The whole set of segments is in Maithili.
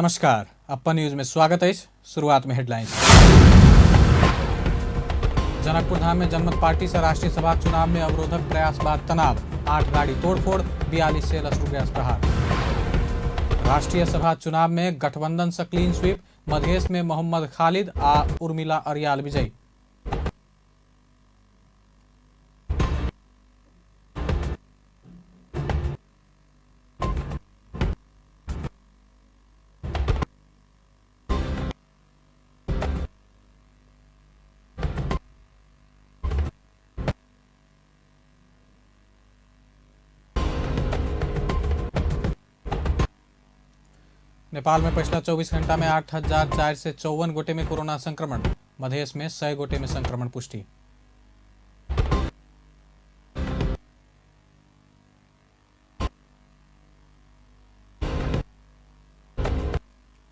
नमस्कार, अपन न्यूज में स्वागत अछि। शुरुआत में हेडलाइंस। जनकपुर धाम में जनमत पार्टी से राष्ट्रीय सभा चुनाव में अवरोधक प्रयास बाद तनाव, 8 गाड़ी तोड़फोड़, 42 सेल अश्रु गैस प्रहार। राष्ट्रीय सभा चुनाव में गठबंधन से क्लीन स्वीप, मधेश में मोहम्मद खालिद आ उर्मिला अरियाल विजयी। नेपाल में पिछला 24 घंटा में 8,454 गोटे में कोरोना संक्रमण, मधेश में 100 गोटे में संक्रमण पुष्टि।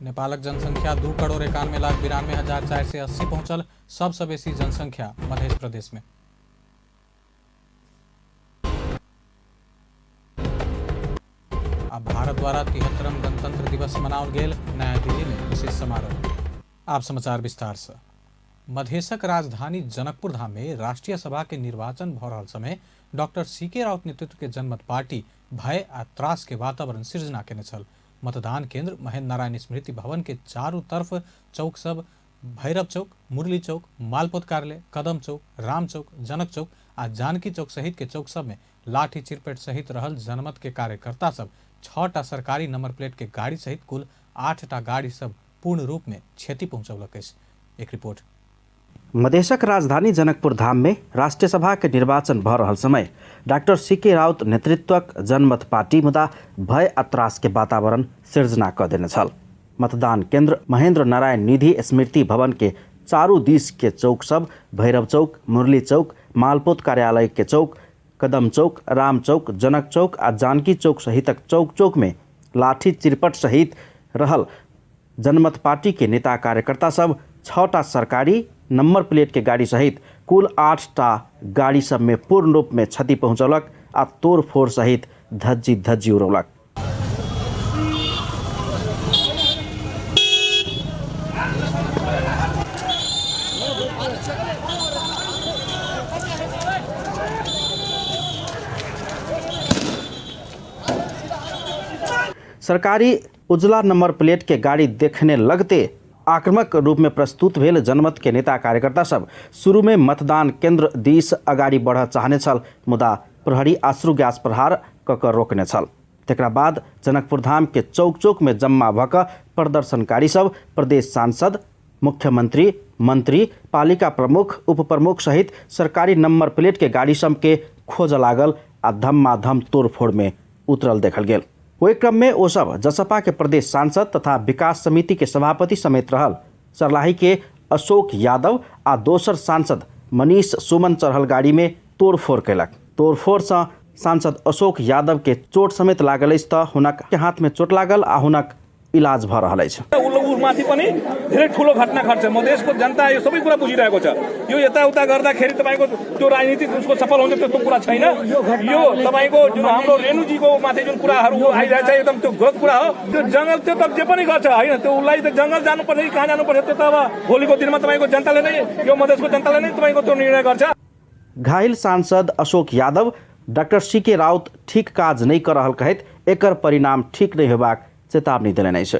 नेपालक जनसंख्या 2,91,92,480 पहुंचल, सबसँ बेसी जनसंख्या मध्य प्रदेश में। आ भारत द्वारा 73म गणतंत्र दिवस मनाओल गेल, नया दिल्ली में विशेष समारोह। आप समाचार विस्तार से। मधेशक राजधानी जनकपुर धाम में राष्ट्रीय सभा के निर्वाचन भ रहल समय डॉक्टर सी के राउत नेतृत्व के जनमत पार्टी भय आ त्रास के वातावरण सृजना केने छल। मतदान केंद्र महेंद्र नारायण स्मृति भवन के चारू तरफ चौक सब भैरव चौक, मुरली चौक, मालपोत कार्यालय, कदम चौक, राम चौक, जनक चौक आ जानकी चौक सहित के चौक सब में लाठी चिरपेट सहित रहल जनमत के कार्यकर्ता सब 6टा सरकारी नंबर प्लेट के गाड़ी सहित कुल 8टा गाड़ी सब पूर्ण रूप में क्षति पहुंचौलक अछि। एक रिपोर्ट। मधेशक राजधानी जनकपुर धाम में राष्ट्रीय सभा के निर्वाचन भ रहल समय डॉक्टर सी के राउत नेतृत्वक जनमत पार्टी मुदा भय आ त्रास के वातावरण सृजना क देने छल। मतदान केंद्र महेंद्र नारायण निधि स्मृति भवन के चारू दिस के चौक सब भैरव चौक, मुरली चौक, मालपोत कार्यालय के चौक, कदम चौक, राम चौक, जनक चौक आ जानकी चौक सहितक चौक चौक में लाठी चिरपट सहित रहल जनमत पार्टी के नेता कार्यकर्ता सब 6टा सरकारी नंबर प्लेट के गाड़ी सहित कुल 8टा गाड़ी सब में पूर्ण रूप में क्षति पहुंचौलक आ तोड़फोड़ सहित धज्जी धज्जी उड़ौलक। सरकारी उजला नंबर प्लेट के गाड़ी देखने लगते आक्रामक रूप में प्रस्तुत भेल जनमत के नेता कार्यकर्ता सब शुरू में मतदान केंद्र दिस अगाडि बढ़ चाहने छल, मुदा प्रहरी अश्रु गैस प्रहार क क रोकने छल। तकरा बाद जनकपुर धाम के चौक चौक में जम्मा भ क प्रदर्शनकारी सब प्रदेश सांसद, मुख्यमंत्री, मंत्री, पालिका प्रमुख, उपप्रमुख सहित सरकारी नंबर प्लेट के गाड़ी सब के खोज लागल आ धमाधम तोड़फोड़ में उतरल देखल गेल। ओहि क्रम में ओ सब जसपा के प्रदेश सांसद तथा विकास समिति के सभापति समेत रहल सर्लाही के अशोक यादव आ दोसर सांसद मनीष सुमन चढ़ल गाड़ी में तोड़फोड़ कयलक। तोड़फोड़ से सांसद अशोक यादव के चोट समेत लागल अछि त हुनक हाथ में चोट लागल आ हुनक इलाज भ रहल अछि। माथि पनि धेरै ठुलो घटना घट्छ। मधेसको जनता यो सबै कुरा बुझिरहेको छ। यो यताउता गर्दाखेरि तपाईँको त्यो राजनीति उसको सफल हुन्छ त्यस्तो कुरा छैन। यो तपाईँको जुन हाम्रो रेणुजीको माथि जुन कुराहरू आइरहेको छ एकदम त्यो गलत कुरा हो। त्यो जङ्गल त्यो त जे पनि गर्छ होइन, त्यो उसलाई त जङ्गल जानुपर्छ कि कहाँ जानुपर्छ त्यो त अब भोलिको दिनमा तपाईँको जनताले नै, यो मधेसको जनताले नै तपाईँको त्यो निर्णय गर्छ। घायल सांसद अशोक यादव डॉक्टर सी के राउत ठीक काज नहीं कर रहल कहैत एकर परिणाम ठीक नहीं होबाक चेतावनी देलनि अछि।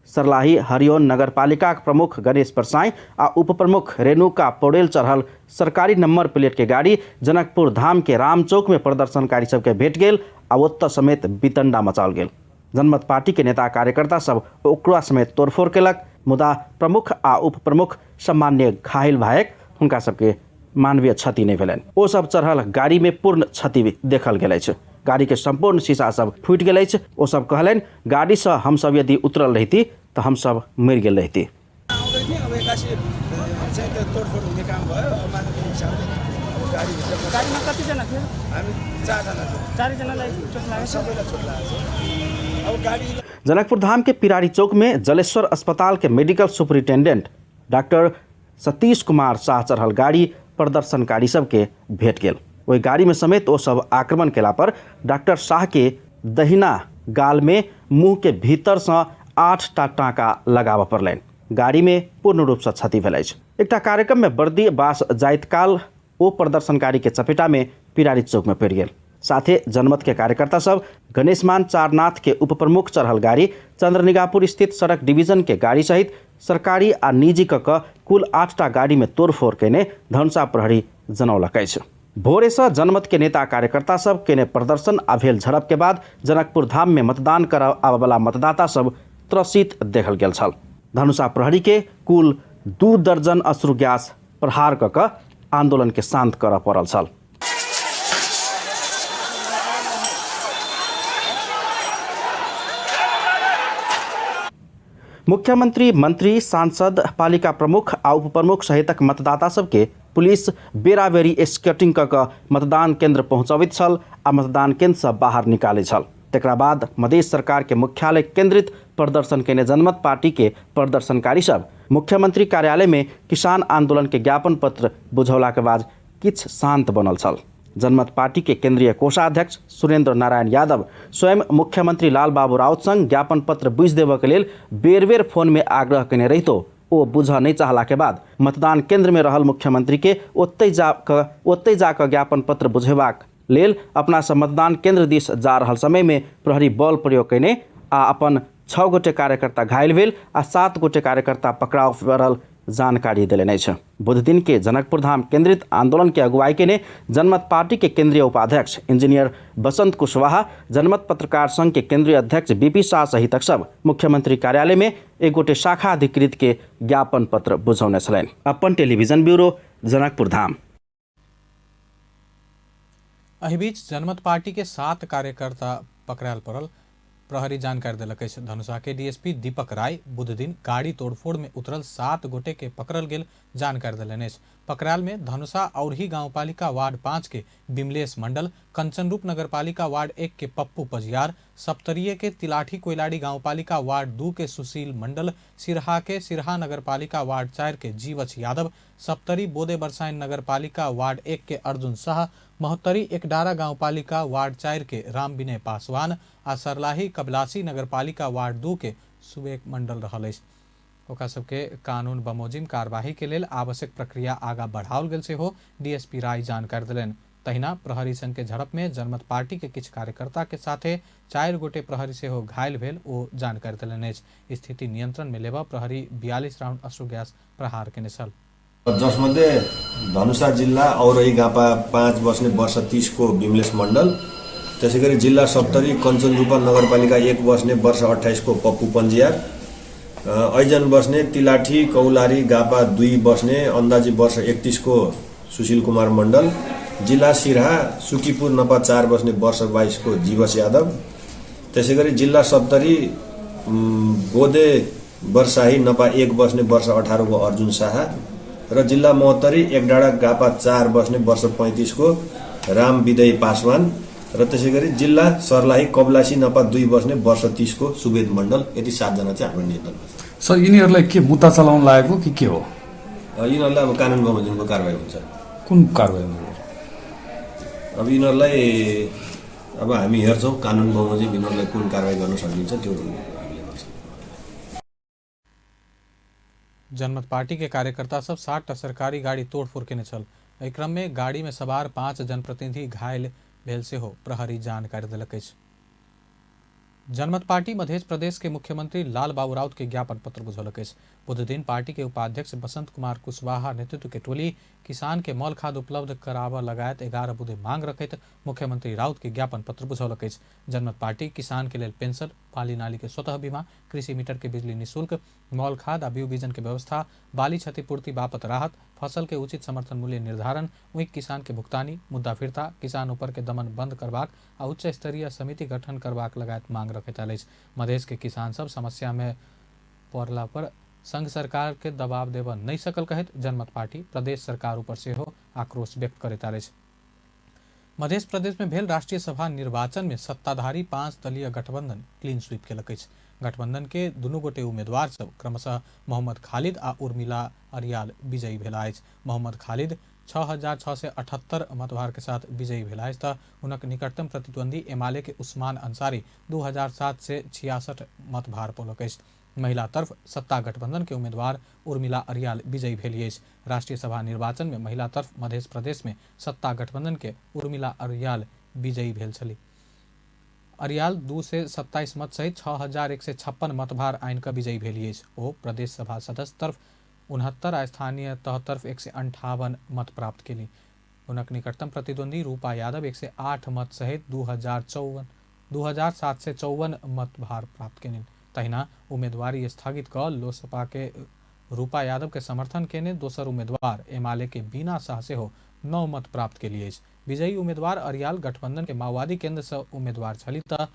सर्लाही हरिओन नगरपालिकाक प्रमुख गणेश परसाई आ उपप्रमुख रेणुका पौडेल चढ़ल सरकारी नंबर प्लेट के गाड़ी जनकपुर धाम के राम चौक में प्रदर्शनकारी सबके भेट गेल आ ओतऽ समेत वितंडा मचाओल गेल। जनमत पार्टी के नेता कार्यकर्ता सब ओकरा समेत तोड़फोड़ केलक, मुदा प्रमुख आ उपप्रमुख सामान्य घायल भायक हुनका सबके मानवीय क्षति नहीं भेलनि। ओ सब चढ़ल गाड़ी में पूर्ण क्षति देखल गेल अछि। गाड़ी के संपूर्ण शीशा सब फूटि गेल अछि। ओ सब कहलनि गाड़ी से हम सब यदि उतरल रहिती तो हम सब मरि गेल रहिती। अब एक्कासी चाहिँ त्यो तोडफोड हुने काम भयो। अब मानवीय हिसाबले अब गाडीभित्र गाडीमा कतिजना थियो? हामी 4जना थियौँ। 4जनालाई चोट लागेको छ? सबैलाई चोट लागेको छ। अब गाडी जनकपुर धाम के पिरारी चौक में जलेश्वर अस्पताल के medical superintendent doctor Satish Kumar Shah चढ़ल गाड़ी प्रदर्शनकारी सबके भेट गेल। ओहि गाड़ी में समेत ओ सब आक्रमण केला पर डॉक्टर शाह के दहिना गाल में मुँह के भीतर से 8टा टाँका लगाबऽ पड़लनि। गाड़ीमे पूर्ण रूपसँ क्षति भेल अछि। एकटा कार्यक्रममे बर्दी बास जाइत काल ओ प्रदर्शनकारीके चपेटामे पिरारी चौकमे पड़ि गेल। साथे जनमत के कार्यकर्ता सब गणेशमान चारनाथ के उपप्रमुख चढ़ल गाड़ी, चंद्रनिगापुर स्थित सड़क डिवीजन के गाड़ी सहित सरकारी आ निजी क क कुल 8टा गाड़ी में तोड़फोड़ केने धनुषा प्रहरी जनौलक अछि। भोरे से जनमत के नेता कार्यकर्ता सब केने प्रदर्शन आ भेल झड़प के बाद जनकपुर धाम में मतदान कर आबयवला मतदाता सब त्रसित देखल गेल छल। धनुषा प्रहरी के कुल 2 दर्जन अश्रु गैस प्रहार क क आंदोलन के शांत करऽ पड़ल छल। मुख्यमंत्री, मंत्री, सांसद, पालिका प्रमुख आ उपप्रमुख सहितक मतदाता सबके पुलिस बेराबेरी स्केटिंग क क मतदान केंद्र पहुंचबैत छल आ मतदान केंद्र से बाहर निकालै छल। तकरा बाद मधेश सरकार के मुख्यालय केंद्रित प्रदर्शन केने जनमत पार्टी के प्रदर्शनकारी सब मुख्यमंत्री कार्यालय में किसान आंदोलन के ज्ञापन पत्र बुझौला के बाद किछु शांत बनल छल। जनमत पार्टी के केंद्रीय कोषाध्यक्ष सुरेंद्र नारायण यादव स्वयं मुख्यमंत्री लाल बाबू राउत संग ज्ञापन पत्र बुझि देबऽ के लेल बेर बेर फोन में आग्रह केने रहितो ओ बुझऽ नहि चाहला के बाद मतदान केंद्र में रहल मुख्यमंत्री के ओतहि जा कऽ ज्ञापन पत्र बुझेबाक लेल अपना सब मतदान केंद्र दिस जा रहल समय में प्रहरी बल प्रयोग केने आ अपन 6 गोटे कार्यकर्ता घायल भेल आ 7 गोटे कार्यकर्ता पकड़ाव पड़ल जानकारी देलनि अछि। बुधदिन के जनकपुर धाम केंद्रित आंदोलन के अगुवाई केने जनमत पार्टी के केंद्रीय उपाध्यक्ष इंजीनियर बसंत कुशवाहा, जनमत पत्रकार संघ के केंद्रीय अध्यक्ष बीपी शाह सहितक सब मुख्यमंत्री कार्यालय में एक गोटे शाखा अधिकृत के ज्ञापन पत्र बुझौने छलनि। अपन टेलीविजन ब्यूरो, जनकपुर धाम। एहि बीच जनमत पार्टी के 7 कार्यकर्ता पकड़ायल पड़ल प्रहरी जानकारी देलक अछि। धनुषा के डीएसपी दीपक राय बुधदिन गाड़ी तोड़फोड़ में उतरल 7 गोटे के पकड़ल गेल जानकारी देलनि अछि। पकड़ायल में धनुषा औरही गांवपालिका वार्ड 5 के बिमलेश मंडल, कंचनरूप नगरपालिका वार्ड 1 के पप्पू पजियार, सप्तरीय के तिलाठी कोइलाड़ी गांवपालिका वार्ड 2 के सुशील मंडल, सिरहा के सिरहा नगरपालिका वार्ड 4 के जीवछ यादव, सप्तरी बोदे बरसाइन नगरपालिका वार्ड 1 के अर्जुन शाह, महोत्तरी एकडारा गांवपालिका वार्ड 4 के रामविनय पासवान आ सरलाही कबलासी नगरपालिका वार्ड 2 के सुवेक मंडल रहल अछि। ओकरा सबके कानून बमोजिम कार्यवाही के लेल आवश्यक प्रक्रिया आगा बढ़ाओल गेल सेहो डीएसपी राय जानकारी देलनि। तहिना प्रहरी संघ के झड़प में जनमत पार्टी के किछु कार्यकर्ता के साथे 4 गोटे प्रहरी सेहो घायल भेल ओ जानकारी देलनि अछि। स्थिति नियंत्रण में लेबऽ प्रहरी 42 राउंड अश्रु गैस प्रहार केने छल। जसमध्ये धनुषा जिल्ला औरही गापा 5 बस्ने वर्ष 30 को बिमलेश मण्डल, त्यसैगरी जिल्ला सप्तरी कञ्चनरूपा नगरपालिका 1 बस्ने वर्ष 28 को पप्पू पन्जियार, ऐजन बस्ने तिलाठी कौलारी गापा 2 बस्ने अन्दाजी वर्ष 31 को सुशील कुमार मण्डल, जिल्ला सिरहा सुकीपुर नपा 4 बस्ने वर्ष 22 को जीवस यादव, त्यसैगरी जिल्ला सप्तरी बोदे वर्षाही नपा 1 बस्ने वर्ष 18 को अर्जुन शाह र जिल्ला महोत्तरी एकडाँडा गापा 4 बस्ने वर्ष 35 को राम विदय पासवान र त्यसैगरी जिल्ला सर्लाही कबलासी नपा 2 बस्ने वर्ष 30 को सुवेद मण्डल। यति 7जना चाहिँ हाम्रो नियन्त्रणमा छ। सर, यिनीहरूलाई के मुद्दा चलाउन लागेको कि के हो? यिनीहरूलाई अब कानुन बमोजिमको कारवाही हुन्छ। कुन कारवाही हुन्छ? अब यिनीहरूलाई अब हामी हेर्छौँ, कानुन बमोजिम यिनीहरूलाई कुन कारवाही गर्न सकिन्छ त्यो हामीले गर्छौँ। जनमत पार्टी के कार्यकर्ता सब 7टा सरकारी गाड़ी तोड़फोड़ केने छल। एहि क्रम में गाड़ी में सवार 5 जनप्रतिनिधि घायल भेल सेहो प्रहरी जानकारी देलक अछि। जनमत पार्टी मध्य प्रदेश के मुख्यमंत्री लाल बाबू राउत के ज्ञापन पत्र बुझौलक अछि। बुधदिन पार्टी के उपाध्यक्ष बसंत कुमार कुशवाहा नेतृत्व के टोली किसान के मल खाद उपलब्ध कराबऽ लगायत 11 बुधे मांग रखैत मुख्यमंत्री राउत के ज्ञापन पत्र बुझौलक अछि। जनमत पार्टी किसान के लेल पेंशन, पाली नाली के स्वतः बीमा, कृषि मीटर के बिजली निःशुल्क, मॉल खाद आ बीज बीजन के व्यवस्था, बाली क्षतिपूर्ति बापत राहत, फसल के उचित समर्थन मूल्य निर्धारण, उइक किसान के भुगतानी, मुद्दा फिर्ता, किसान ऊपर के दमन बंद करबाक आ उच्च स्तरीय समिति गठन करबाक लगायत मांग रखैत आयल अछि। मधेश के किसान सब समस्या में पड़ला पर संघ सरकार के दबाव देबऽ नहि सकल कहैत जनमत पार्टी प्रदेश सरकार ऊपर सेहो आक्रोश व्यक्त करैत आयल अछि। मध्य प्रदेश में भेल राष्ट्रीय सभा निर्वाचन में सत्ताधारी 5 दलीय गठबंधन क्लीन स्वीप केलक अछि। गठबंधन के दुनू गोटे उम्मीदवार सब क्रमशः मोहम्मद खालिद आ उर्मिला अरियाल विजयी भेला अछि। मोहम्मद खालिद 6,678 मतभार के साथ विजयी भेला अछि तऽ हुनक निकटतम प्रतिद्वंदी एमाले के उस्मान अंसारी 2,766 मतभार पौलक अछि। महिला तरफ सत्ता गठबंधन के उम्मीदवार उर्मिला अरियाल विजयी भेली अछि। राष्ट्रीय सभा निर्वाचन में महिला तरफ मध्य प्रदेश में सत्ता गठबंधन के उर्मिला अरियाल विजयी भेल छली। अरियाल 227 मत सहित 6,156 मतभार आनि कऽ विजयी भेली अछि। ओ प्रदेश सभा सदस्य तरफ 69 आ स्थानीय तह तरफ 158 मत प्राप्त केली। हुनक निकटतम प्रतिद्वंदी रूपा यादव 108 मत सहित 2,754 मतभार प्राप्त केलनि। तहिना उम्मीदवारी स्थगित कऽ लोसपा के रूपा यादव के समर्थन केने दोसर उम्मीदवार एमाले के बीना शाह सेहो 9 मत प्राप्त केली अछि। विजयी उम्मीदवार अरियाल गठबंधन के माओवादी केंद्र से उम्मीदवार छली तऽ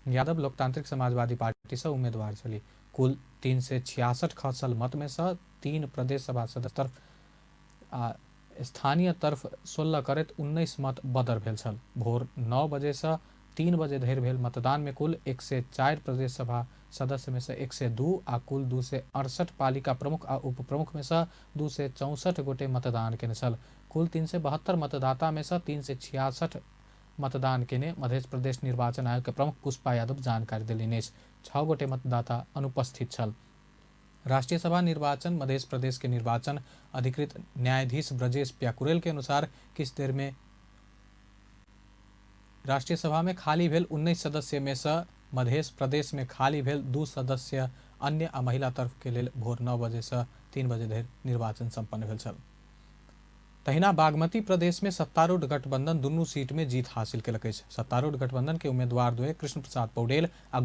यादव लोकतांत्रिक समाजवादी पार्टी से उम्मीदवार छली। कुल 366 खसल मत में से 3 प्रदेश सभा सदस्य तरफ आ स्थानीय तरफ 16 करैत 19 मत बदर भेल छल। भोर 9 बजे से 3 बजे धरि भेल मतदान में कुल 104 प्रदेश सभा सदस्य में से 102 आ कुल 268 पालिका प्रमुख आ उप प्रमुख में से 264 गोटे मतदान केने छल। कुल 372 मतदाता में से 366 मतदान केने मध्य प्रदेश निर्वाचन आयोग के प्रमुख पुष्पा यादव जानकारी देलनि अछि। 6 गोटे मतदाता अनुपस्थित छल। राष्ट्रीय सभा निर्वाचन मध्य प्रदेश के निर्वाचन अधिकृत न्यायाधीश ब्रजेश प्याकुरेल के अनुसार किछु देर में राष्ट्रीय सभा में खाली भेल 19 सदस्य में से मध्य प्रदेश में खाली भेल 2 सदस्य अन्य आ महिला तरफ के लेल भोर 9 बजे से 3 बजे धरि निर्वाचन संपन्न भेल छल। तहिना बागमती प्रदेश में सत्तारूढ़ गठबंधन दुनू सीट में जीत हासिल केलक अछि। सत्तारूढ़ गठबंधन के उम्मीदवार द्वय कृष्ण प्रसाद पौडेल आ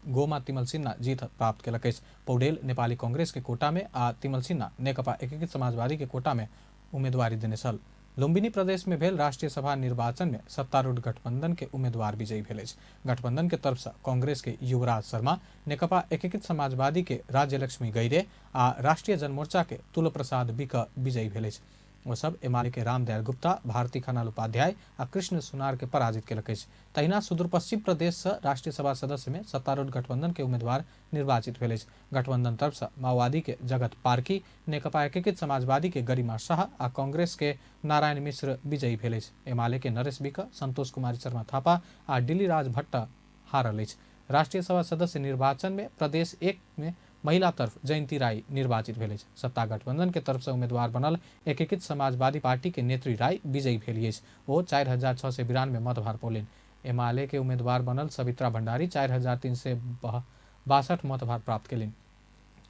गोमा तिमल सिन्हा जीत प्राप्त केलक अछि। पौडेल नेपाली कांग्रेस के कोटा में आ तिमल सिन्हा नेकपा एकीकृत समाजवादी के कोटा में उम्मीदवारी देने छल। लुम्बिनी प्रदेश में भेल राष्ट्रीय सभा निर्वाचन में सत्तारूढ़ गठबंधन के उम्मीदवार विजयी भेल अछि। गठबंधन के तरफ से कांग्रेस के युवराज शर्मा, नेकपा एकीकृत समाजवादी के राज्यलक्ष्मी गैरे आ राष्ट्रीय जनमोर्चा के तुल प्रसाद बिक विजयी भेल अछि। ओ सब एमाले के रामदयाल गुप्ता, भारती खनाल उपाध्याय आ कृष्ण सुनार के पराजित केलक अछि। तहिना सुदूरपश्चिम प्रदेश से राष्ट्रीय सभा सदस्य में सत्तारूढ़ गठबंधन के उम्मीदवार निर्वाचित भेल अछि। गठबंधन तरफ से माओवादी के जगत पार्की, नेकपा एकीकृत समाजवादी के गरिमा शाह आ कांग्रेस के नारायण मिश्र विजयी भेल अछि। एमाले के नरेश बिक, संतोष कुमारी शर्मा थापा आ डिलीराज भट्ट हारल अछि। राष्ट्रीय सभा सदस्य निर्वाचन में प्रदेश 1 में महिला तरफ जयंती राय निर्वाचित भेल अछि। सत्ता गठबंधन के तरफ से उम्मीदवार बनल एकीकृत समाजवादी पार्टी के नेत्री राय विजयी भेली अछि। ओ 4,692 मतभार पौलनि। एमाले के उम्मीदवार बनल सवित्रा भंडारी 4,362 मतभार प्राप्त केलनि।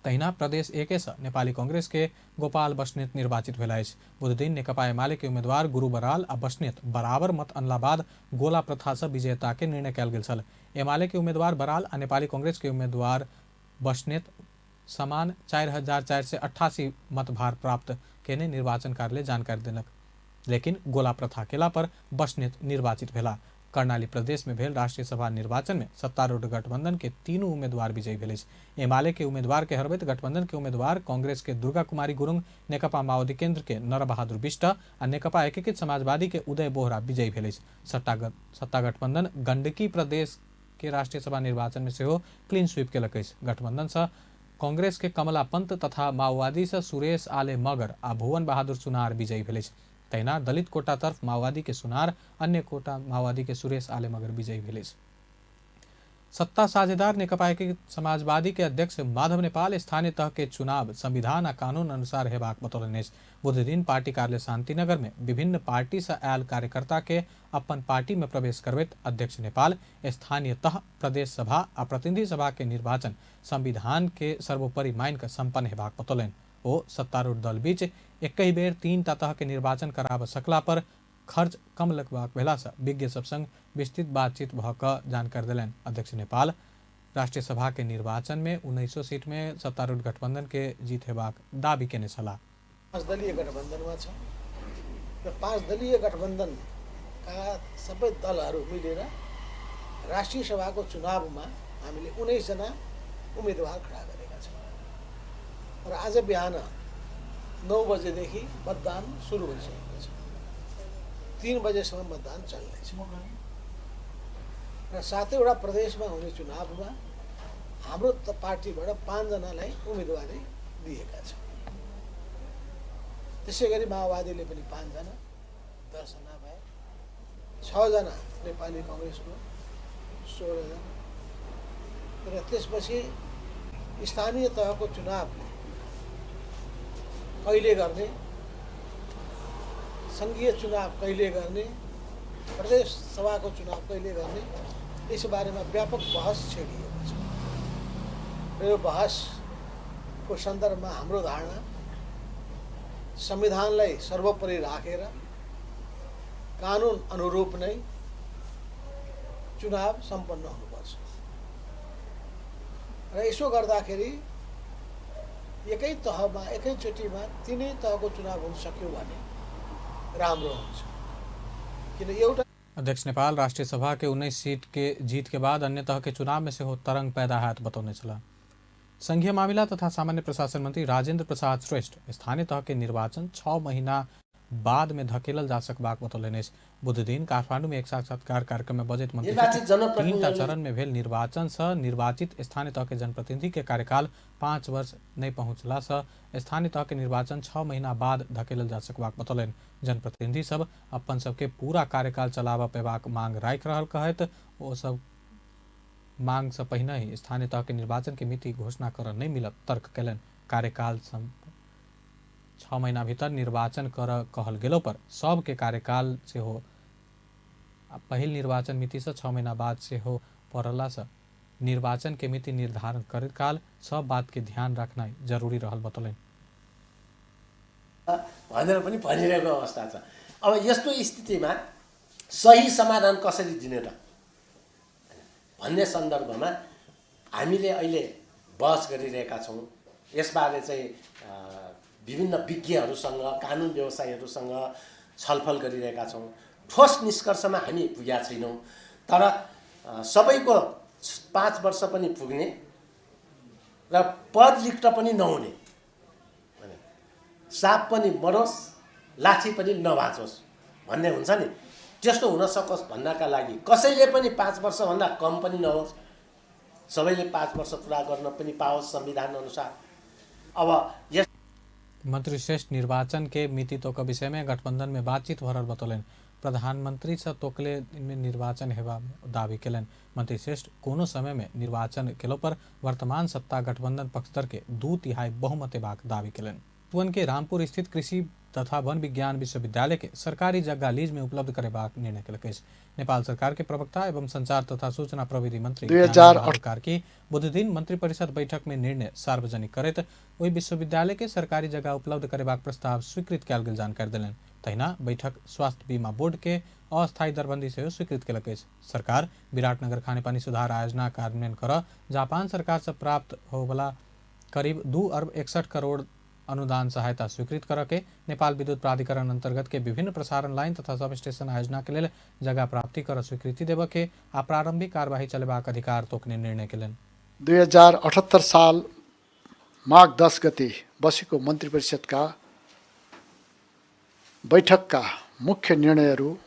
तहिना प्रदेश 1 से नेपाली कांग्रेस के गोपाल बस्नेत निर्वाचित भेल अछि। बुधदिन नेकपा एमाले के उम्मीदवार गुरु बराल आ बस्नेत बराबर मत अनला बाद गोला प्रथा से विजेता के निर्णय कयल गेल छल। एमाले के उम्मीदवार बराल आ नेपाली कांग्रेस के उम्मीदवार बस्नेत समान 4,488 मतभार प्राप्त केने निर्वाचन कार्यालय जानकारी देलक, लेकिन गोला प्रथा केला पर बस्नेत निर्वाचित भेला। कर्णाली प्रदेश में भेल राष्ट्रीय सभा निर्वाचन में सत्तारूढ़ गठबंधन के तीनू उम्मीदवार विजयी भेल अछि। एमाले के उम्मीदवार के हरबैत गठबंधन के उम्मीदवार कांग्रेस के दुर्गा कुमारी गुरुंग, नेकपा माओवादी केंद्र के नरबहादुर बिष्ट आ नेकपा एकीकृत समाजवादी के उदय बोहरा विजयी भेल अछि। सत्ता गठबंधन गंडकी प्रदेश के राष्ट्रीय सभा निर्वाचन में सेहो क्लीन स्वीप केलक अछि। गठबंधन से कांग्रेस के कमला पंत तथा माओवादी से सुरेश आले मगर आ भुवन बहादुर सुनार विजयी भेल अछि। तहिना दलित कोटा तरफ माओवादी के सुनार, अन्य कोटा माओवादी के सुरेश आले मगर विजयी भेल अछि। सत्ता साझेदार नेकपा एकीकृत समाजवादी के अध्यक्ष माधव नेपाल स्थानीय तह के चुनाव संविधान आ कानून अनुसार हेबाक बतौलनि अछि। बुधदिन पार्टी कार्यालय शांतिनगर में विभिन्न पार्टी से आयल कार्यकर्ता के अपन पार्टी में प्रवेश करबैत अध्यक्ष नेपाल स्थानीय तह, प्रदेश सभा आ प्रतिनिधि सभा के निर्वाचन संविधान के सर्वोपरि मानि कऽ संपन्न हेबाक बतौलनि। ओ सत्तारूढ़ दल बीच एकहि बेर 3 टा तह के निर्वाचन कराबऽ सकला पर खर्च कम लगबाक भेलासँ विज्ञ सब संग विस्तृत बातचीत भऽ कऽ जानकारी देलनि। अध्यक्ष नेपाल राष्ट्रीय सभा के निर्वाचन में 19 सीट में सत्तारूढ़ गठबंधन के जीत हेबाक दावी केने छलाह। 5 दलीय गठबन्धनमा छ र 5 दलीय गठबन्धनका सबै दलहरू मिलेर राष्ट्रिय सभाको चुनावमा हामीले 19 जना उम्मेदवार खडा गरेका छौँ र आज बिहान 9 बजेदेखि मतदान सुरु भइसकेको छ। 3 बजेसम्म मतदान चल्नेछ र 7वटा प्रदेशमा हुने चुनावमा हाम्रो पार्टीबाट 5 जनालाई उम्मेदवारी दिएका छौँ। त्यसै गरी माओवादीले पनि 5जना, 10जना भए, 6जना नेपाली कङ्ग्रेसको, 16जना। र त्यसपछि स्थानीय तहको चुनाव कहिले गर्ने, सङ्घीय चुनाव कहिले गर्ने, प्रदेश सभाको चुनाव कहिले गर्ने, यसबारेमा व्यापक बहस छेडिएको छ। र यो बहसको सन्दर्भमा हाम्रो धारणा संविधानलाई सर्वोपरि राखेर कानुन अनुरूप नै चुनाव सम्पन्न हुनुपर्छ। र यसो गर्दाखेरि एकै तहमा एकैचोटिमा तिनै तहको चुनाव हुन सक्यो भने राम्रो हुन्छ। किन एउटा अध्यक्ष नेपाल राष्ट्रिय सभा के 19 सीट के जीत के बाद अन्य तह के चुनाव में सेहो तरंग पैदा हैत बतौने छलाह। संघीय मामिला तथा सामान्य प्रशासन मंत्री राजेंद्र प्रसाद श्रेष्ठ स्थानीय तह के निर्वाचन 6 महीना बाद में धकेलल जा सकबाक बतौलनि अछि। बुधदिन काठमांडू में एक साक्षात्कार कार्यक्रम में बजैत मंत्री 3टा चरण में भेल निर्वाचन से निर्वाचित स्थानीय तह के जनप्रतिनिधि के कार्यकाल 5 वर्ष नहीं पहुंचला से स्थानीय तह के निर्वाचन 6 महीना बाद धकेलल जा सकबाक बतौलनि। जनप्रतिनिधि सब अपन सबके पूरा कार्यकाल चलाबऽ पेबाक मांग राखि रहल कहैत ओ सब मांग से पहिने ही स्थानीय तह के निर्वाचन के मिति घोषणा कर नहीं मिलत तर्क कयलनि। कार्यकाल 6 महीना भीतर निर्वाचन कर कहल गेलो पर सबके कार्यकाल सेहो पहिल निर्वाचन मिति से 6 महीना बाद सेहो पड़ला से निर्वाचन के मिति निर्धारण करैत काल सब बात के ध्यान रखनाइ जरूरी रहल बतौलनि भनेर पनि भनिरहेको अवस्था छ। अब यस्तो स्थितिमा सही समाधान कसरी दिने त भन्ने सन्दर्भमा हामीले अहिले बहस गरिरहेका छौँ। यसबारे चाहिँ विभिन्न विज्ञहरूसँग, कानुन व्यवसायीहरूसँग छलफल गरिरहेका छौँ। ठोस निष्कर्षमा हामी पुगेका छैनौँ, तर सबैको 5 वर्ष पनि पुग्ने र पद रिक्त पनि नहुने, साप पनि मरोस् लाठी पनि नभाँचोस् भन्ने हुन्छ नि, त्यस्तो हुन सकोस् भन्नका लागि कसैले पनि 5 वर्षभन्दा कम पनि नहोस्, सबैले 5 वर्ष पुरा गर्न पनि पाओस् संविधान अनुसार। अब यस मंत्री श्रेष्ठ निर्वाचन के मिति तोक विषय में गठबंधन में बातचीत भरल बतौलनि। प्रधानमंत्री से तोकले में निर्वाचन हेबा दावी केलनि। मंत्री श्रेष्ठ कोनो समय में निर्वाचन केलो पर वर्तमान सत्ता गठबंधन पक्षधर के 2/3 बहुमत हेबाक दावी केलनि। चितवन के रामपुर स्थित कृषि तथा वन विज्ञान विश्वविद्यालय के सरकारी जग्गा लीज में उपलब्ध करेबाक निर्णय केलक अछि। नेपाल सरकार के प्रवक्ता एवं संचार तथा सूचना प्रविधि मंत्री 2008 कार्की बुधदिन मंत्रिपरिषद बैठक में निर्णय सार्वजनिक करैत ओहि विश्वविद्यालय के सरकारी जगह उपलब्ध करेबाक प्रस्ताव स्वीकृत कयल गेल जानकारी देलनि। तहिना बैठक स्वास्थ्य बीमा बोर्ड के अस्थायी दरबंदी सेहो स्वीकृत केलक अछि। सरकार विराटनगर खानेपानी सुधार आयोजना कार्यान्वयन कर जापान सरकार से प्राप्त होवला करीब 2 अरब 61 करोड़ अनुदान सहायता स्वीकृत करके नेपाल विद्युत प्राधिकरण अंतर्गत के विभिन्न प्रसारण लाइन तथा सब स्टेशन आयोजना के लेल जगह प्राप्ति कर स्वीकृति देव के आ प्रारंभिक कार्यवाही चलेबाक अधिकार तोकने निर्णय केलनि। 2078 साल माघ 10 गते बसेको मन्त्री परिषदका बैठकका मुख्य निर्णयहरू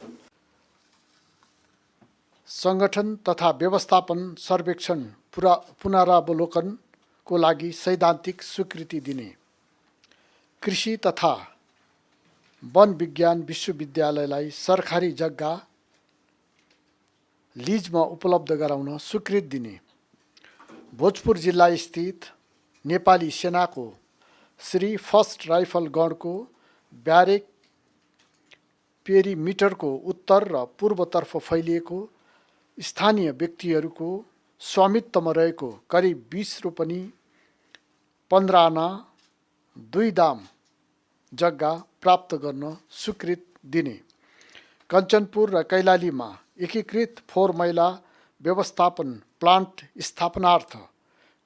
संगठन तथा व्यवस्थापन सर्वेक्षण पुनरावलोकनको लागि सैद्धान्तिक स्वीकृति दिने, कृषि तथा वन विज्ञान विश्वविद्यालयलाई सरकारी जग्गा लिजमा उपलब्ध गराउन स्वीकृति दिने, भोजपुर जिल्ला स्थित नेपाली सेनाको श्री फर्स्ट राइफल गणको ब्यारेक पेरिमिटरको उत्तर र पूर्वतर्फ फैलिएको स्थानीय व्यक्तिहरूको स्वामित्वमा रहेको करिब 20 रोपनी 15 आना 2 दाम जग्गा प्राप्त गर्न स्वीकृति दिने, कञ्चनपुर र कैलालीमा एकीकृत फोहोर मैला व्यवस्थापन प्लान्ट स्थापनार्थ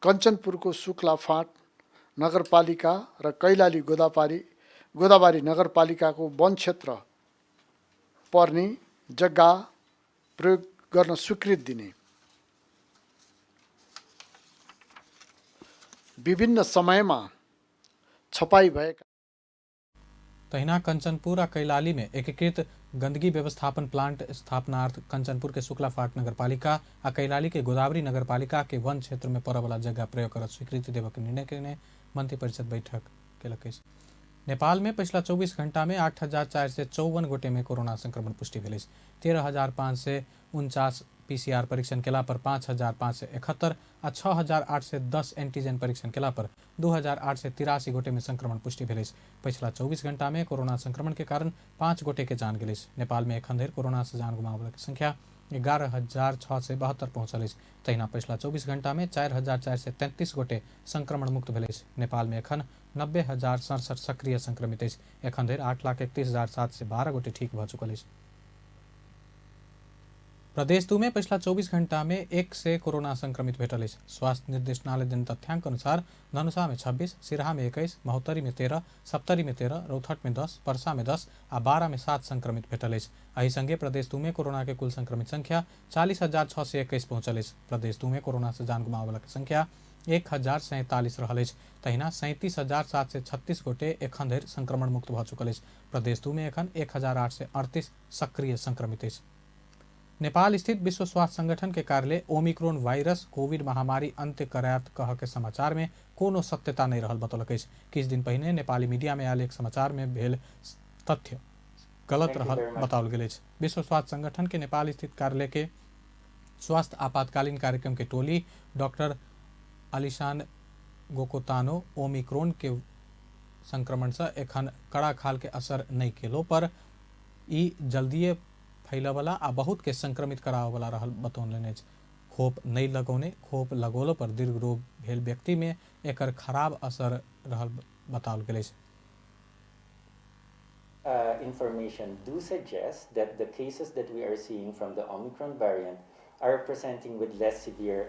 कञ्चनपुरको शुक्ला फाँट नगरपालिका र कैलाली गोदाबारी नगरपालिकाको वन क्षेत्र पर्ने जग्गा प्रयोग गर्न स्वीकृति दिने, विभिन्न समयमा छपाई भएका। तहिना कंचनपुर आ कैलाली में एकीकृत गंदगी व्यवस्थापन प्लांट स्थापनार्थ कंचनपुर के शुक्ला फाट नगरपालिका आ कैलाली के गोदावरी नगरपालिका के वन क्षेत्र में पड़े वाला जगह प्रयोग कर स्वीकृति देवे के निर्णय केने मंत्रिपरिषद बैठक केलक अछि। नेपाल में पिछला 24 घंटा में 8,454 गोटे में कोरोना संक्रमण पुष्टि भेल अछि। 13,549 पीसीआर परीक्षण केला पर 5,571 आ 6,810 एंटीजन परीक्षण केला पर 2,883 गोटे में संक्रमण पुष्टि भेल अछि। पिछला 24 घंटा में कोरोना संक्रमण के कारण 5 गोटे के जान गेल अछि। नेपाल में एखन धरि कोरोना से जान गुमाबय के संख्या 11,672 पहुँचल अछि। तहिना पिछला 24 घंटा में 4,433 गोटे संक्रमण मुक्त भेल अछि। नेपाल में एखन 90,067 सक्रिय संक्रमित अछि। एखन धरि 8,31,712 गोटे ठीक भऽ चुकल अछि। प्रदेश 2 में पिछला 24 घंटा में 100 कोरोना संक्रमित भेटल अछि। स्वास्थ्य निर्देशनालय देने तथ्यांक अनुसार धनुषा में 26, सिरहा में 21, महोत्तरी में 13, सप्तरी में 13, रौथट में 10, परसा में 10 आ बारा में 7 संक्रमित भेटल अछि। एहि संगे प्रदेश 2 में कोरोना के कुल संक्रमित संख्या 40,621 पहुंचल अछि। प्रदेश 2 में कोरोना से जान गुमाबय के संख्या 1,047 रहल अछि। तहिना 37,736 गोटे एखन धरि संक्रमण मुक्त भऽ चुकल अछि। प्रदेश 2 में एखन 1,838 सक्रिय संक्रमित अछि। नेपाल स्थित विश्व स्वास्थ्य संगठन के कार्यालय ओमिक्रोन वायरस कोविड महामारी अंत्य करायत कह के समाचार में कोनो सत्यता नहीं रहल बतौलक अछि। किछु दिन पहिने नेपाली मीडिया में आयल एक समाचार में भेल तथ्य गलत रहल बताओल गेल अछि। विश्व स्वास्थ्य संगठन के नेपाल स्थित कार्यालय के स्वास्थ्य आपातकालीन कार्यक्रम के टोली डॉक्टर अलिशान गोकोतानो ओमिक्रोन के संक्रमण से एखन कड़ा खाल के असर नहीं केलो पर ई जल्दिए फैलवला आ बहुत के संक्रमित करावला रहल बतौलनि अछि। खोप नहीं लगौने खोप लगौलो पर दीर्घ रोग भेल व्यक्ति में एकर खराब असर रहल बताओल गेल अछि। Information do suggest that the cases that we are seeing from the Omicron variant are presenting with less severe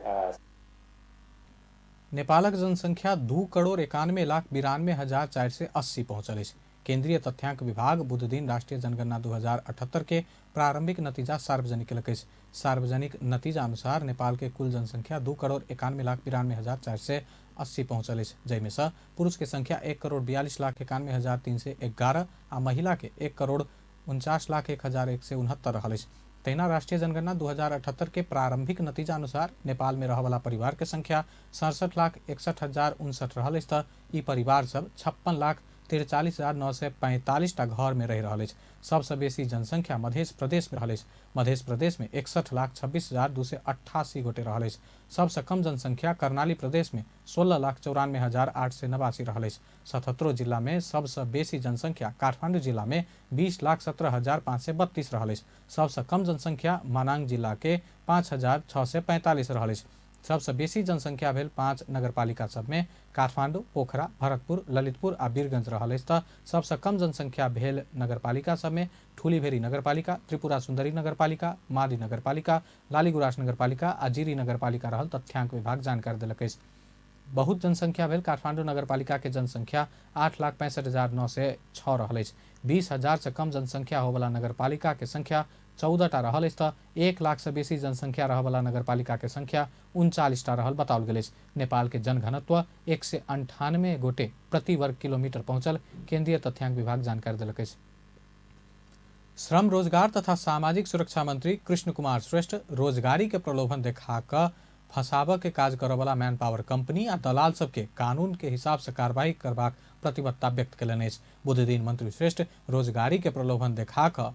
नेपालक जनसंख्या 2,91,92,480 पहुँचल अछि। केंद्रीय तथ्यांक विभाग बुधदिन राष्ट्रीय जनगणना 2078 के प्रारंभिक नतीजा सार्वजनिक केलक अछि। सार्वजनिक नतीजा अनुसार नेपाल के कुल जनसंख्या 2,91,92,480 पहुँचल अछि, जाहिमे सँ पुरुष के संख्या 1,42,91,311 आ महिला के 1,49,01,169 रहल अछि। तहिना राष्ट्रीय जनगणना 2078 के प्रारंभिक नतीजा अनुसार नेपाल में रहवला परिवार के संख्या 67,61,059 रहल अछि। त ई परिवार सब 56,43,945 टा घर में रहि रहल अछि। सबसँ बेसी जनसंख्या मध्य प्रदेश में रहल अछि। मध्य प्रदेश में 61,26,288 गोटे रहल अछि। सबसँ कम जनसंख्या कर्णाली प्रदेश में 16,94,889 रहल अछि। 77 जिला में सबसँ बेसी जनसंख्या काठमांडू जिला में 20,17,532 रहल अछि। सबसँ कम जनसंख्या मनाङ जिला के 5,645 रहल अछि। सबसँ बेसी जनसंख्या भेल 5 नगरपालिका सब में काठमाडौँ, पोखरा, भरतपुर, ललितपुर आ वीरगंज रहल अछि। त सबसँ कम जनसंख्या भेल नगरपालिका सब में ठुलीभेरी नगरपालिका, त्रिपुरा सुन्दरी नगरपालिका, मादी नगरपालिका, लालीगुराँस नगरपालिका आ जिरी नगरपालिका रहल तथ्यांक विभाग जानकारी देलक अछि। बहुत जनसंख्या भेल काठमाडौँ नगरपालिका के जनसंख्या 8,65,906 रहल अछि। 20,000 से कम जनसंख्या होवला नगरपालिका के संख्या 14 टा रहल अछि। त 1 लाख से बेसी जनसंख्या रहवला नगरपालिका के संख्या 39 टा रहल बताओल गेल अछि। नेपाल के जनघनत्व 198 गोटे प्रति वर्ग किलोमीटर पहुंचल केंद्रीय तथ्यांक विभाग जानकारी देलक अछि। श्रम रोजगार तथा सामाजिक सुरक्षा मंत्री कृष्ण कुमार श्रेष्ठ रोजगारी के प्रलोभन देखा कऽ फंसाबऽ के काज करऽवला मैन पावर कंपनी आ दलाल सबके कानून के हिसाब से कार्रवाई करबाक प्रतिबद्धता व्यक्त कयलनि अछि। बुधदिन मंत्री श्रेष्ठ रोजगारी के प्रलोभन देखा कऽ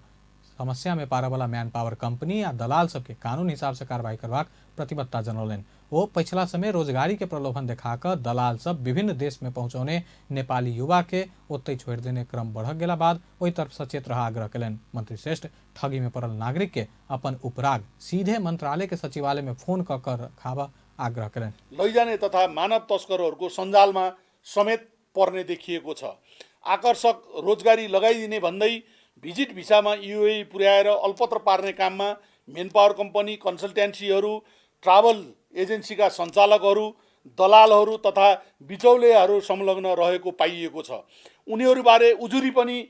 समस्या में पारऽवला मैन पावर कंपनी आ दलाल सबके कानून हिसाब से कार्रवाई करबाक प्रतिबद्धता जनौलनि। ओ पछिला समय रोजगारी के प्रलोभन देखा कऽ दलाल सब विभिन्न देश में पहुँचौने नेपाली युवा के ओतहि छोड़ि देने क्रम बढ़ गेला बाद ओहि तरफ सचेत रह आग्रह कयलनि। मंत्री श्रेष्ठ ठगी में पड़ल नागरिक के अपन उपराग सीधे मंत्रालय के सचिवालय में फोन कऽ कऽ रखाबऽ आग्रह कयलनि। लैजाने तथा मानव तस्करहरूको सञ्जालमा समेत पर्ने देखिएको छ। आकर्षक रोजगारी लगाइदिने भन्दै भिजिट भिसामा युएई पुर्याएर अल्पत्र पार्ने काममा मेन पावर कम्पनी, कन्सल्टेन्सीहरू, ट्राभल एजेन्सीका सञ्चालकहरू, दलालहरू तथा बिचौलियाहरू संलग्न रहेको पाइएको छ। उनीहरूबारे उजुरी पनि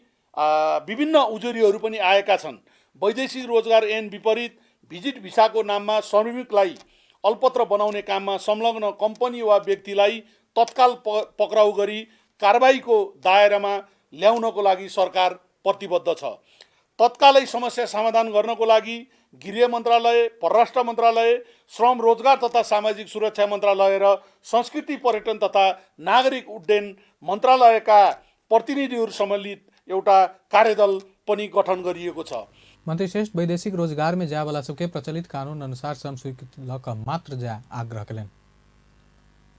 विभिन्न उजुरीहरू पनि आएका छन्। वैदेशिक रोजगार ऐन विपरीत भिजिट भिसाको नाममा श्रमिकलाई अल्पत्र बनाउने काममा संलग्न कम्पनी वा व्यक्तिलाई तत्काल पक्राउ गरी कारबाहीको दायरामा ल्याउनको लागि सरकार प्रतिबद्ध छ। तत्कालै समस्या समाधान गर्नको लागि गृह मन्त्रालय, परराष्ट्र मन्त्रालय, श्रम रोजगार तथा सामाजिक सुरक्षा मन्त्रालय र संस्कृति पर्यटन तथा नागरिक उड्डयन मन्त्रालयका प्रतिनिधिहरू सम्मिलित एउटा कार्यदल पनि गठन गरिएको छ। मंत्री श्रेष्ठ वैदेशिक रोजगार में जाय वाला सबके प्रचलित कानून अनुसार श्रम स्वीकृति लऽ कऽ मात्र जाय आग्रह कयलनि।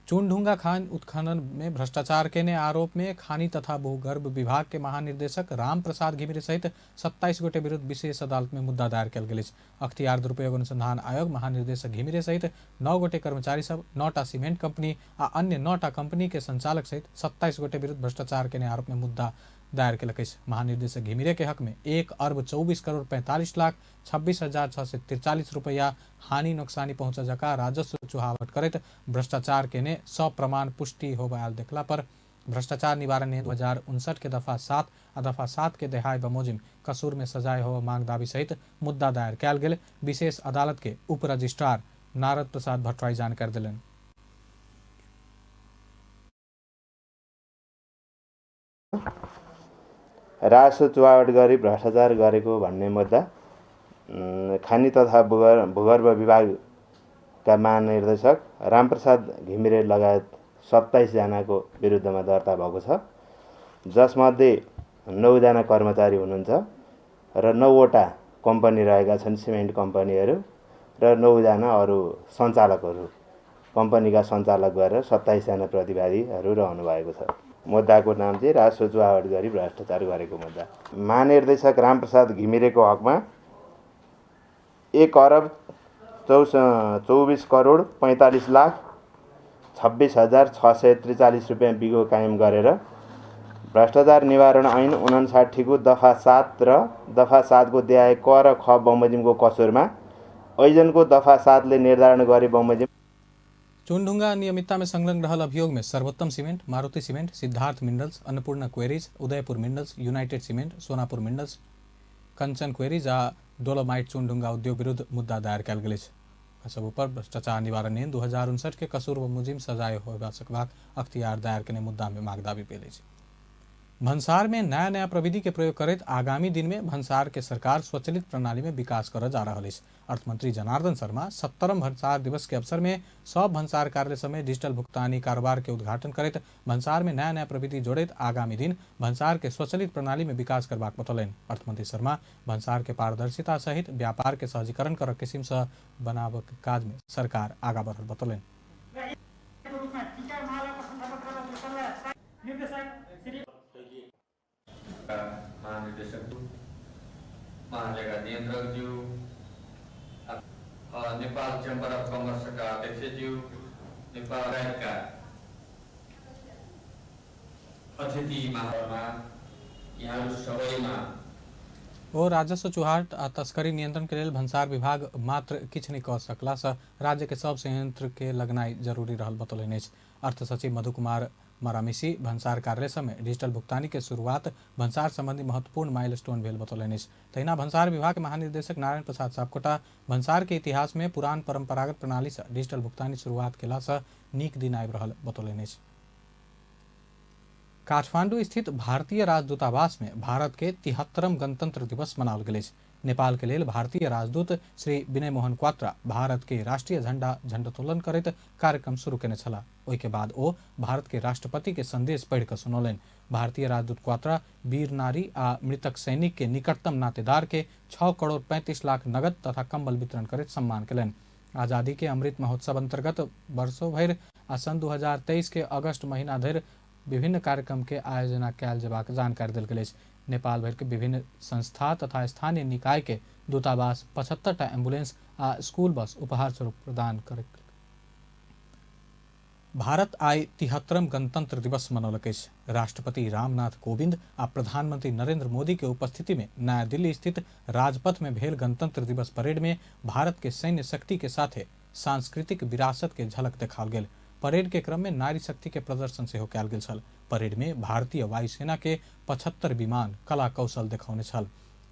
चूनढुंगा खान उत्खनन में भ्रष्टाचार के आरोप में खानी तथा भूगर्भ विभाग के महानिदेशक राम प्रसाद घिमिरे सहित 27 गोटे विरुद्ध विशेष अदालत में मुद्दा दायर कयल गेल अछि। अख्तियार दुरुपयोग अनुसंधान आयोग महानिदेशक घिमिरे सहित 9 गोटे कर्मचारी सब, 9टा सीमेंट कंपनी आ अन्य 9टा कंपनी के संचालक सहित 27 गोटे विरुद्ध भ्रष्टाचार के आरोप में मुद्दा दायर केलक अछि। महानिदेशक घिमिरे के हक में 1,24,45,26,643 रुपया हानि नोकसानी पहुंचा जका राजस्व चुहावट करैत भ्रष्टाचार केने सप्रमाण पुष्टि होबय आयल देखला पर भ्रष्टाचार निवारण नियम 2059 के दफा 7 आ दफा 7 के देहाय बमोजिम कसूर में सजाए होबय मांग दावी सहित मुद्दा दायर कयल गेल विशेष अदालत के उप रजिस्ट्रार नारद प्रसाद भट्टराई जानकारी देलनि। राजस्व चुहावट गरी भ्रष्टाचार गरेको भन्ने मुद्दा खानी तथा भूगर्भ विभागका महानिर्देशक रामप्रसाद घिमिरे लगायत 27 जनाको विरुद्धमा दर्ता भएको छ, जसमध्ये 9 जना कर्मचारी हुनुहुन्छ र 9वटा कम्पनी रहेका छन्, सिमेन्ट कम्पनीहरू, र 9 जना अरू सञ्चालकहरू, कम्पनीका सञ्चालक गरेर 27 जना प्रतिवादीहरू रहनु भएको छ। मुद्दाको नाम चाहिँ राजस्व चुहावट गरी भ्रष्टाचार गरेको मुद्दा। महानिर्देशक रामप्रसाद घिमिरेको हकमा 1,24,45,26,643 रुपियाँ बिगो कायम गरेर भ्रष्टाचार निवारण ऐन 59 को दफा 7 र दफा 7 को देहाय क र ख बमोजिमको कसुरमा ऐजनको दफा 7 ले निर्धारण गरे बमोजिम चूनढुंगा अनियमितता में संलग्न रहल अभियोग में Sarvottam cement, Maruti cement, Siddharth minerals, Annapurna quarries, Udaipur minerals, united cement, Sonapur minerals, Kanchan quarries आ डोलोमाइट चूनढुंगा उद्योग विरुद्ध मुद्दा दायर कयल गेल अछि। सब ऊपर भ्रष्टाचार निवारण नियम 2059 के कसूर व मुजिम सजाय होयबा सकबाक अख्तियार दायर केने मुद्दा में मांग दावी भेल अछि। भन्सार में नया नया प्रविधि के प्रयोग करैत आगामी दिन में भन्सार के सरकार स्वचालित प्रणाली में विकास करऽ जा रहल अछि। अर्थमंत्री जनार्दन शर्मा 70म भन्सार दिवस के अवसर में सब भन्सार कार्यालय समेत डिजिटल भुगतानी कारोबार के उद्घाटन करैत भन्सार में नया नया प्रविधि जोड़ैत आगामी दिन भन्सार के स्वचालित प्रणाली में विकास करबाक बतौलनि। अर्थमंत्री शर्मा भन्सार के पारदर्शिता सहित व्यापार के सहजीकरण करऽ किसिम से बनाबक काज में सरकार आगा बढ़ल बतौलनि। महानिर्देशक महालेखा नियन्त्रकज्यू, नेपाल चेम्बर अफ कमर्सका अध्यक्षज्यू, नेपाल ब्याङ्कका अतिथि महामा यहाँहरू सबैमा ओ राजस्व चुहाट आ तस्करी नियंत्रण के लेल भन्सार विभाग मात्र किछु नहि कऽ सकला सँ राज्य के सब संयंत्र के लगनाइ जरूरी रहल बतौलनि अछि। अर्थ सचिव मधु कुमार मरामिसी भन्सार कार्यालय समय डिजिटल भुगतानी के शुरुआत भन्सार संबंधी महत्वपूर्ण माइलस्टोन भेल बतौलनि अछि। तहिना भन्सार विभाग के महानिदेशक नारायण प्रसाद सापकोटा भन्सार के इतिहास में पुरान परंपरागत प्रणाली से डिजिटल भुगतानी शुरुआत केला से नीक दिन आबि रहल बतौलनि अछि। काठमांडू स्थित भारतीय राजदूतावास में भारत के 73म गणतंत्र दिवस मनाओल गेल अछि। नेपाल के लेल भारतीय राजदूत श्री विनय मोहन क्वात्रा भारत के राष्ट्रीय झंडा झंडोत्तोलन करैत कार्यक्रम शुरू केने छलाह। ओहि के बाद ओ भारत के राष्ट्रपति के संदेश पढ़ि कऽ सुनौलनि। भारतीय राजदूत क्वात्रा वीर नारी आ मृतक सैनिक के निकटतम नातेदार के 6 करोड़ 35 लाख नगद तथा कंबल वितरण करैत सम्मान केलनि। आजादी के अमृत महोत्सव अंतर्गत वर्षो भरि आ सन 2023 के अगस्त महीना धरि विभिन्न कार्यक्रम के आयोजना कयल जेबाक जानकारी देल गेल अछि। नेपाल भरि के विभिन्न संस्था तथा स्थानीय निकाय के दूतावास 75टा एम्बुलेंस आ स्कूल बस उपहार स्वरूप प्रदान कर। भारत आइ 73म गणतंत्र दिवस मनौलक अछि। राष्ट्रपति रामनाथ कोविंद आ प्रधानमंत्री नरेंद्र मोदी के उपस्थिति में नया दिल्ली स्थित राजपथ में भेल गणतंत्र दिवस परेड में भारत के सैन्य शक्ति के साथे सांस्कृतिक विरासत के झलक देखाओल गेल। परेड के क्रम में नारी शक्ति के प्रदर्शन सेहो कयल गेल छल। परेड में भारतीय वायुसेना के 75 विमान कला कौशल देखौने छल।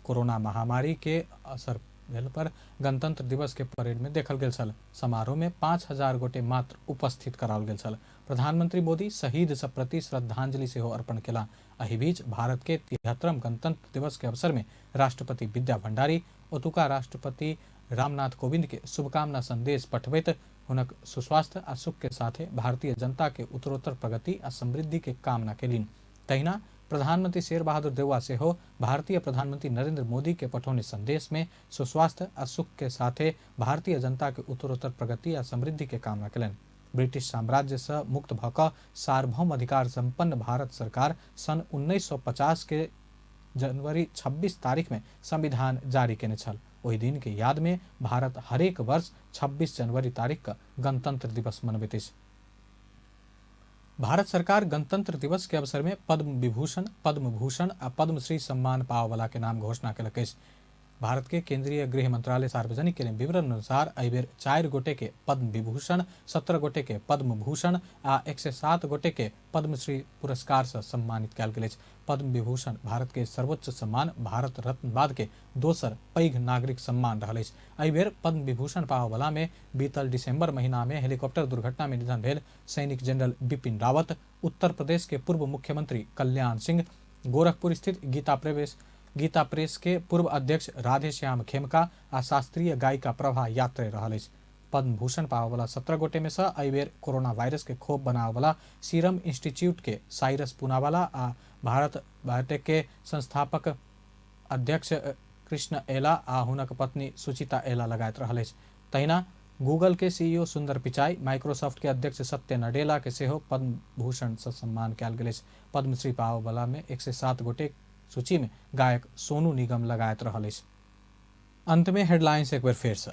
कोरोना महामारी के असर भेल पर गणतंत्र दिवस के परेड में देखल गेल छल। समारोह में 5000 गोटे मात्र उपस्थित कराओल गेल छल। प्रधानमंत्री मोदी शहीद सब प्रति श्रद्धांजलि सेहो अर्पण केला। एहि बीच भारत के 73म गणतंत्र दिवस के अवसर में राष्ट्रपति विद्या भंडारी ओतुका राष्ट्रपति रामनाथ कोविंद के शुभकामना संदेश पठबैत हुनक सुस्वास्थ्य आ सुख के साथे भारतीय जनता के उत्तरोत्तर प्रगति आ समृद्धि के कामना केलनि। तहिना प्रधानमंत्री शेर बहादुर देउवा सेहो भारतीय प्रधानमंत्री नरेंद्र मोदी के पठौने संदेश में सुस्वास्थ्य आ सुख के साथे भारतीय जनता के उत्तरोत्तर प्रगति आ समृद्धि के कामना केलनि। ब्रिटिश साम्राज्य से मुक्त भऽ कऽ सार्वभौम अधिकार संपन्न भारत सरकार सन 1950 के जनवरी 26 तारीख में संविधान जारी केने छल। ओहि दिन के याद में भारत हरेक वर्ष 26 जनवरी तारीख का गणतंत्र दिवस मनबैत अछि। भारत सरकार गणतंत्र दिवस के अवसर में पद्म विभूषण, पद्म भूषण आ पद्मश्री सम्मान पावऽवला के नाम घोषणा केलक अछि। भारत के केंद्रीय गृह मंत्रालय सार्वजनिक केने विवरण अनुसार एहि बेर 4 गोटे के पद्म विभूषण, 17 गोटे के पद्म भूषण आ 107 गोटे के पद्मश्री पुरस्कार से सम्मानित कयल गेल अछि। पद्म विभूषण भारत के सर्वोच्च सम्मान भारत रत्न बाद के दोसर पैघ नागरिक सम्मान रहल अछि। एहि बेर पद्म विभूषण पावऽवला में बीतल दिसंबर महीना में हेलीकॉप्टर दुर्घटना में निधन भेल सैनिक जनरल बिपिन रावत, उत्तर प्रदेश के पूर्व मुख्यमंत्री कल्याण सिंह, गोरखपुर स्थित गीता प्रेस के पूर्व अध्यक्ष राधेश्याम खेमका आ शास्त्रीय गायिका प्रभा यात्रे रहल अछि। पद्म भूषण पावऽवला 17 गोटे में से एहि बेर कोरोना वायरस के खोप बनावऽवला सीरम इंस्टीट्यूट के साइरस पूनावाला आ भारत बायोटेक के संस्थापक अध्यक्ष कृष्ण एला आ हुनक पत्नी सुचिता एला लगायत रहल अछि। तहिना गूगल के सीईओ सुंदर पिचाई, माइक्रोसॉफ्ट के अध्यक्ष सत्य नडेला के सेहो पद्म भूषण से सम्मान कयल गेल अछि। पद्मश्री पावऽवला में 107 गोटे सूची में गायक सोनू निगम लगायत रहल अछि। अंत में हेडलाइंस एक बेर फेर से।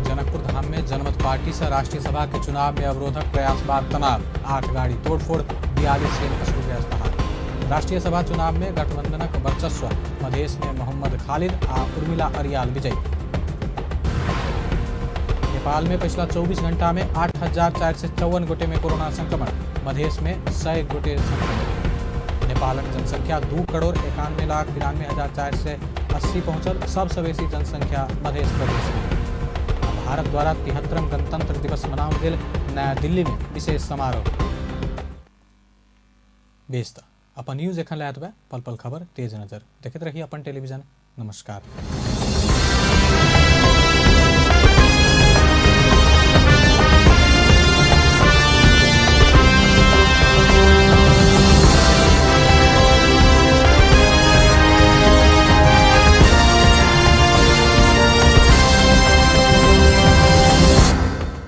जनकपुर धाम में जनमत पार्टी से राष्ट्रीय सभा के चुनाव में अवरोधक प्रयास बाद तनाव, 8 गाड़ी तोड़फोड़, 42 सेल गैस बहाल। राष्ट्रीय सभा चुनाव में गठबंधनक वर्चस्व, मधेश में मोहम्मद खालिद आ उर्मिला अरियाल विजयी। नेपाल में पिछला 24 घंटा में 8,454 गोटे में कोरोना संक्रमण, मधेश में 100 गोटे संक्रमित। नेपालक जनसंख्या 2,91,92,480 पहुंचल, सबसँ बेसी जनसंख्या मधेश प्रदेश में। भारत द्वारा 73 गणतंत्र दिवस मनाओल गेल, नया दिल्ली में विशेष समारोह। बेस त अपन न्यूज एखन लए एतबे, पल पल खबर तेज नजर देखैत रही अपन टेलीविजन। नमस्कार।